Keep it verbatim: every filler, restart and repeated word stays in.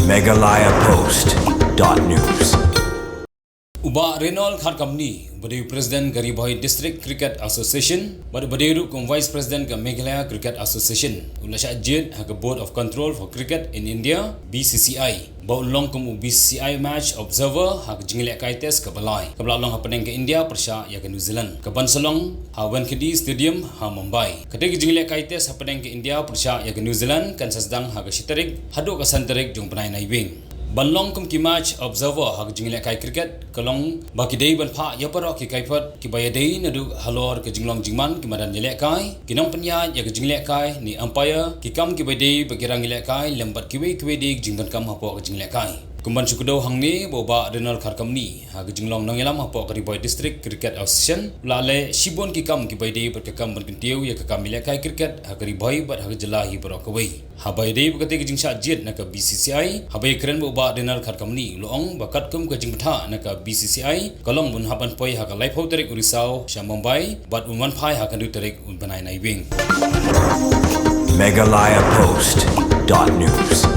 Meghalaya Post dot news. U Bah Reynold Kharkamni, uba dei u President ka Ri Bhoi District Cricket Association bad uba dei ruh kum Vice President ka Meghalaya Cricket Association, u la shah jied ha ka Board of Control for Cricket in India, B C C I, ba un long kum u B C C I Match Observer ha ka jingïalehkai Test kaba lai, kaba la long hapdeng ka India pyrshah ïa ka New Zealand, kaban sa long ha Wankhede Stadium ha Mumbai. Katei ka jingïalehkai Test hapdeng ka India pyrshah ïa ka New Zealand kan sa sdang ha ka shi tarik haduh ka san tarik jong u bnai Naiwieng. Ban long kum ki Match Observer ha ka jingïalehkai cricket ka long ba ki dei ban phah ïa baroh ki kaiphod kiba ïadei naduh halor ka jinglong jingman ki madan ïalehkai, ki nongpynïaid ïa ka jingïalehkai ne umpire, ki kam kiba ïadei bad ki rangïalehkai lem bad kiwei kiwei de ki jingdonkam hapoh ka jingïalehkai. Kumban shu kdew hangne ba u Bah Reynold Kharkamni, ha ka jinglong nongïalam hapoh ka Ri Bhoi District Cricket Association, u la leh shibun ki kam kiba ïadei bad ka kam ban kyntiew ïa ka kam ïalehkai cricket ha ka Ri Bhoi bad ha ka jylla hi baroh kawei. Haba ïadei bad katei ka jingshah jied na ka B C C I, haba ïakren bad u Bah Reynold Kharkamni, u la ong ba katkum ka jingbthah na ka B C C I ka long ba un hap ban poi ha ka laiphew tarik u Risaw sha Mumbai bad un wan phai ha ka hynriew tarik u bnai Naiwieng. Meghalaya Post dot news.